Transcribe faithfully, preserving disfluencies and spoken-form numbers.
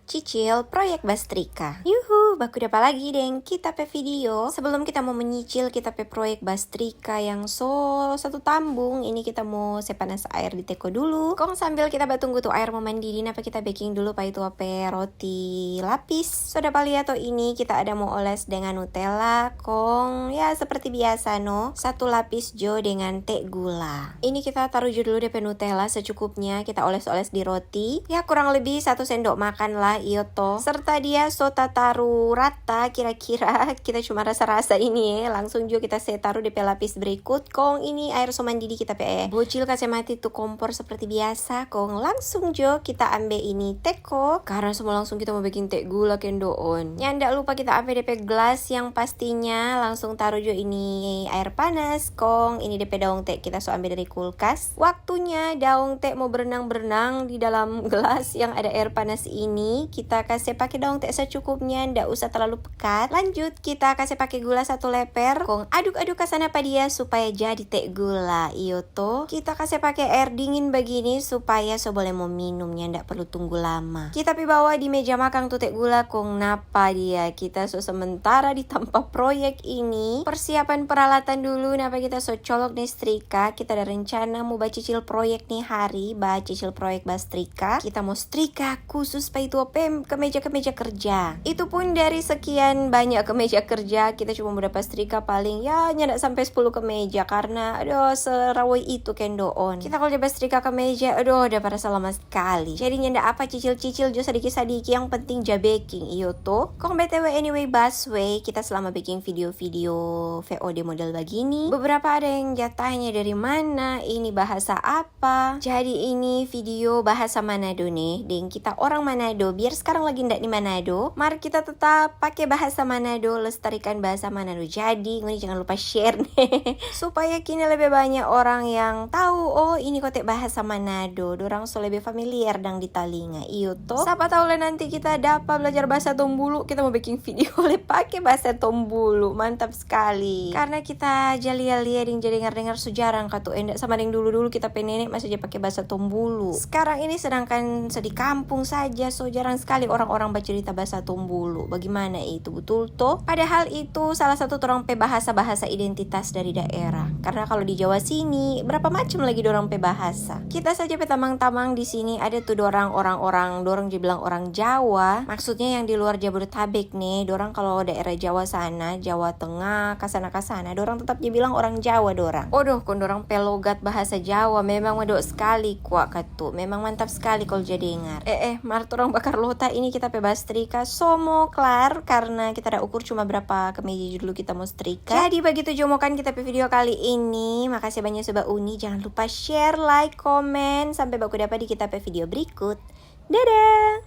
cicil proyek bastrika. Yuhu, baku dapa lagi deng kita pe video. Sebelum kita mo menyicil kita pe proyek bastrika yang so satu tambung, ini kita mo se panas aer di teko dulu. Kong sambil kita batunggu tu aer mo mandidi, napa kita beking dulu pa itu pe roti lapis. So dapa lia to, ini kita ada mo oles dengan Nutella, kong ya seperti biasa no, satu lapis jo dengan te gula. Ini kita taru jo dulu depe Nutella secukupnya, kita oles-oles di roti. Ya, kurang lebih satu sendok makan lah, iyo to. Serta dia so tataru rata kira-kira, kita cuma rasa-rasa ini ye. Langsung jo kita se taru depe lapis berikut. Kong ini aer so mandidi kita pe bocil kase mati tu kompor seperti biasa. Kong langsung jo kita ambe ini teko. Karena semua langsung kita mo beking te gula kendoon. Nyanda lupa kita ambe depe gelas yang pastinya. Langsung taru jo ini aer panas. Kong ini depe daong te kita so ambe dari kulkas. Waktunya daong te mo berenang-berenang di dalam gelas yang ada aer panas ini. Kita kase pake daong te secukupnya, nda usah terlalu pekat. Lanjut, kita kase pake gula satu leper. Kong aduk-aduk ka sana pa dia supaya jadi te gula. Iyo to. Kita kase pake aer dingin bagini supaya so bole mo minum, nyanda perlu tunggu lama. Kita pi bawa di meja makang tu te gula, kong napa dia. Kita so sementara di tampa proyek ini. Persiapan peralatan dulu, napa kita so colok ni strika. Kita ada rencana mo bacicil proyek ni hari, bacicil proyek bastrika. Kita mo strika khusus pa itu pe kemeja-kemeja kerja. Itu pun dari sekian banyak kemeja kerja, kita cuma mo dapa strika paling, ya, nyanda sampe sepuluh kemeja karena, aduh, serawoi itu kendoon. Kita kalu ja bastrika kemeja, aduh, dapa rasa lama skali. Jadi nyanda apa, cicil-cicil jo sadiki-sadiki, yang penting ja beking, iyo to. Kong B T W, anyway, busway, kita selama beking video-video V O D model bagini, beberapa ada yang ja tanya dari mana, ini bahasa apa. Jadi ini video bahasa Manado ne, deng kita orang Manado. Biar skarang lagi nda di Manado, mar kita tetap pake bahasa Manado, lestarikan bahasa Manado. Jadi ngoni jangan lupa share ne, supaya kini lebe banya orang yang tau, oh, ini kote bahasa Manado, dorang so lebe familiar dang di talinga, iyo to. Sapa tau le nanti kita dapa blajar bahasa Tombulu, kita mo beking video le pake bahasa Tombulu. Mantap skali. Karena kita ja lia-lia deng ja dengar-dengar so jarang katu, eh, nda sama deng dulu-dulu kita pe nene masih ja pake bahasa Tombulu. Skarang ini sedangkan so di kampung saja, so jarang skali orang-orang bacerita bahasa Tombulu. Bagimana itu, butul to? Padahal itu salah satu torang pe bahasa-bahasa identitas dari daerah. Karena kalu di Jawa sini, berapa macam lagi dorang pe bahasa. Kita saja pe tamang-tamang di sini ada tu dorang orang-orang, dorang ja bilang orang Jawa. Maksudnya yang di luar Jabodetabek ne, dorang kalu daerah Jawa sana, Jawa Tengah, kasana-kasana, dorang tetap ja bilang orang Jawa dorang. Odoh, kong dorang pe logat bahasa Jawa memang medok skali kwa katu. Memang mantap skali kalu ja dengar. Eh, eh, mar torang bakarlota ini kita pe bastrika so mo klar karena kita ada ukur cuma berapa kemeja dulu kita mo strika. Jadi bagitu jo mo kan kita pe video kali ini. Makasih banya so bauni. Jangan lupa share, like, komen. Sampe baku dapa di kita pe video berikut. Dadah!